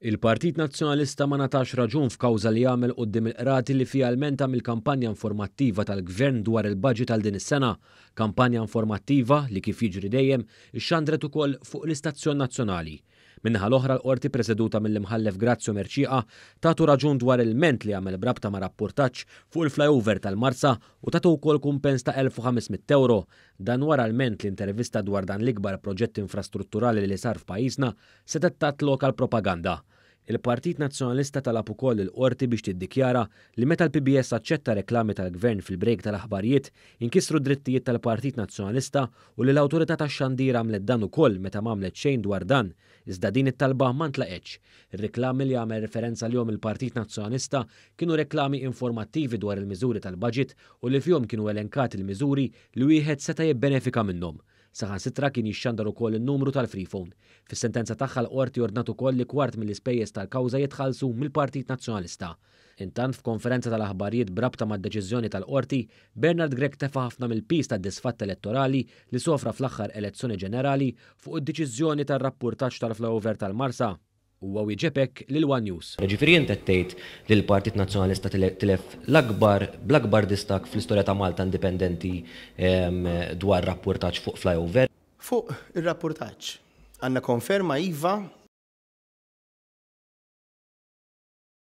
Il-Partit Nazzjonalista ma ngħatax raġun f'kawża li għamel quddiem il-Qrati li fiha lmenta mill-kampanja informattiva tal-Gvern dwar il-budget għal din is-sena. Kampanja informattiva li kif jiġri dejjem ixxandret ukoll fuq l-istazzjon nazzjonali. Min-naħa l-oħra l-Qorti preseduta mill-Imħallef Grazio Mercieca tatu raġun dwar ilment li għamel b'rabta ma' rappurtaġġ fuq il-flyover tal-Marsa u tatu wkoll kumpens ta' 1,500 ewro. Dan wara lment li intervista dwar dan l-ikbar proġett infrastrutturali li sar f'pajjiżna setgħet tat lok għal propaganda. Il-Partit Nazzjonalista talab ukoll lill-Qorti biex tiddikjara li meta l-PBS aċċetta reklami tal-Gvern fil-brejk tal-aħbarijiet, inkisru d-drittijiet tal-Partit Nazzjonalista u li l-Awtorità tax-Xandir għamlet dan ukoll meta m'għamlet xejn dwar dan. Iżda din it-talba ma ntlaqgħetx. Ir-reklami li għamel referenza għalihom il-Partit Nazzjonalista kienu reklami informattivi dwar il-miżuri tal-baġit u li fihom kienu elenkati l-miżuri li wieħed seta' jibbenefika minnhom. Saħansitra kien jixxandar ukoll in-numru tal-freephone. Fis-sentenza tagħha l-Qorti ordnat ukoll li kwart mill-ispejjeż tal-kawża jitħallsu mill-Partit Nazzjonalista. Intant f'konferenza tal-aħbarijiet b'rabta mad-deċiżjoni tal-Qorti, Bernard Grech tefa' ħafna mill-piż tad-disfatta elettorali li sofra fl-aħħar elezzjoni ġenerali fuq id-deċiżjoni tar-rappurtaġġ tal-flyover tal-Marsa. Huwa wieġeb hekk lil one News. Jiġifieri int qed tgħid li l-Partit Nazzjonalista tilef l-akbar bl-akbar distakk fl-istorja ta' Malta indipendenti dwar rappurtaġġ fuq flyover? Fuq ir-rappurtaġġ. Għandna konferma iva